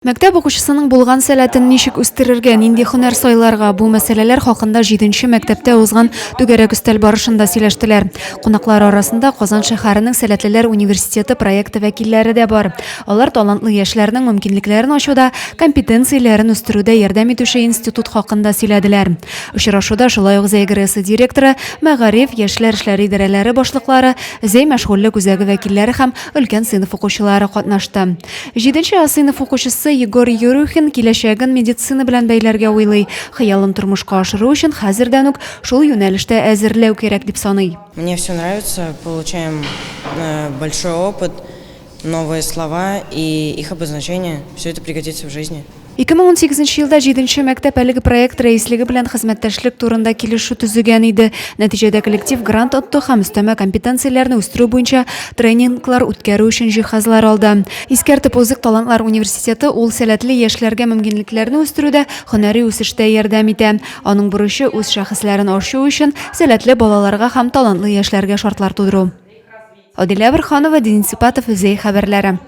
Мәктәп укучысының булган сәләтен ничек үстерергә, нинди һөнәр сайларга, бу мәсьәләләр хакында җиденче мәктәптә узган түгәрәк өстәл барышында сөйләштеләр. Кунаклар арасында Казан шәһәренең Сәләтлеләр университеты проекты вәкилләре дә бар. Алар талантлы яшьләрнең мөмкинлекләрен ачуда, компетенцияләрен үстерүдә ярдәм итүче институт хакында сөйләделәр. Очрашуда шулай ук Зәй ГРЭСы директоры, мәгариф, яшьләр эшләре идарәләре башлыклары, Зәй мәшгульлек үзәге вәкилләре һәм өлкән сыйныф укучылары катнашты. Җиденче А сыйныф укучысы Егор Юрюхин киләчәген медицина белән бәйләргә уйлый. Хыялын тормышка ашыру өчен хәзердән үк шул юнәлештә әзерләү кирәк дип саный. Мне все нравится, получаем большой опыт, новые слова и их обозначения, все это пригодится в жизни. 2018 елда җиденче мәктәп әлеге проект рәислеге белән хезмәттәшлек турында килешү төзегән иде. Нәтиҗәдә коллектив грант отты һәм өстәмә компетенцияләрне үстерү буенча тренинглар үткәрү өчен җиһазлар алды. Искәртеп узыйк, Талантлар университеты ул сәләтле яшьләргә мөмкинлекләрне үстерүдә, һөнәри үсештә ярдәм итә. Аның бурычы, үз шәхесләрен ачу өчен сәләтле балаларга һәм талантлы яшьләргә шартлар тудыру. Адилә Борһанова, Денис Ипатов, Зәй хәбәрләре.